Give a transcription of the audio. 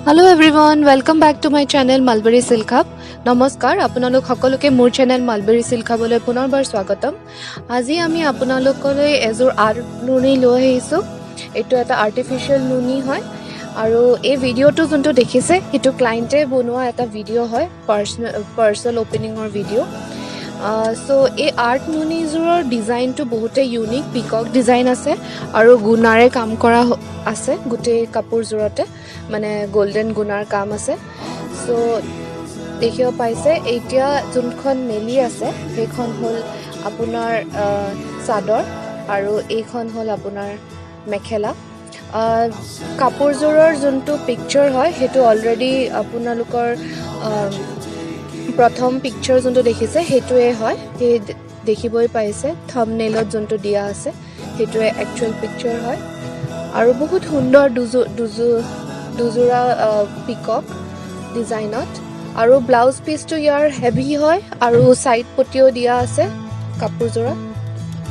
Hello everyone, welcome back to my channel Mulberry Silk Hub. নমস্কাৰ, আপোনালোক সকলোকে মোৰ চেনেল মালবেৰী চিল্ক হাবলৈ পুনৰবাৰ স্বাগতম। আজি আমি আপোনালোকলৈ এযোৰ আৰ্ট নুনি লৈ আহিছোঁ। এইটো এটা আৰ্টিফিচিয়েল নুনি হয় আৰু এই ভিডিঅ'টো যোনটো দেখিছে, সেইটো ক্লাইণ্টে বনোৱা এটা ভিডিঅ' হয়, পাৰ্চেল অ'পেনিঙৰ ভিডিঅ'। চ' এই আৰ্ট নুনিযোৰৰ ডিজাইনটো বহুতেই ইউনিক। পিকক ডিজাইন আছে আৰু গুণাৰে কাম কৰা আছে গোটেই কাপোৰযোৰতে, মানে গল্ডেন গুণাৰ কাম আছে। চ' দেখিব পাইছে, এতিয়া যোনখন মেলি আছে সেইখন হ'ল আপোনাৰ চাদৰ আৰু এইখন হ'ল আপোনাৰ মেখেলা। কাপোৰযোৰৰ যোনটো পিকচাৰ হয়, সেইটো অলৰেডি আপোনালোকৰ প্ৰথম পিকচাৰ যোনটো দেখিছে, সেইটোৱে হয়। সেই দেখিবই পাইছে, থামনেইলত যোনটো দিয়া আছে, সেইটোৱে একচুৱেল পিকচাৰ হয়। আৰু বহুত সুন্দৰ দুযোৰা পিকক ডিজাইনত আৰু ব্লাউজ পিচটো ইয়াৰ হেভি হয় আৰু ছাইড পটিও দিয়া আছে কাপোৰযোৰা।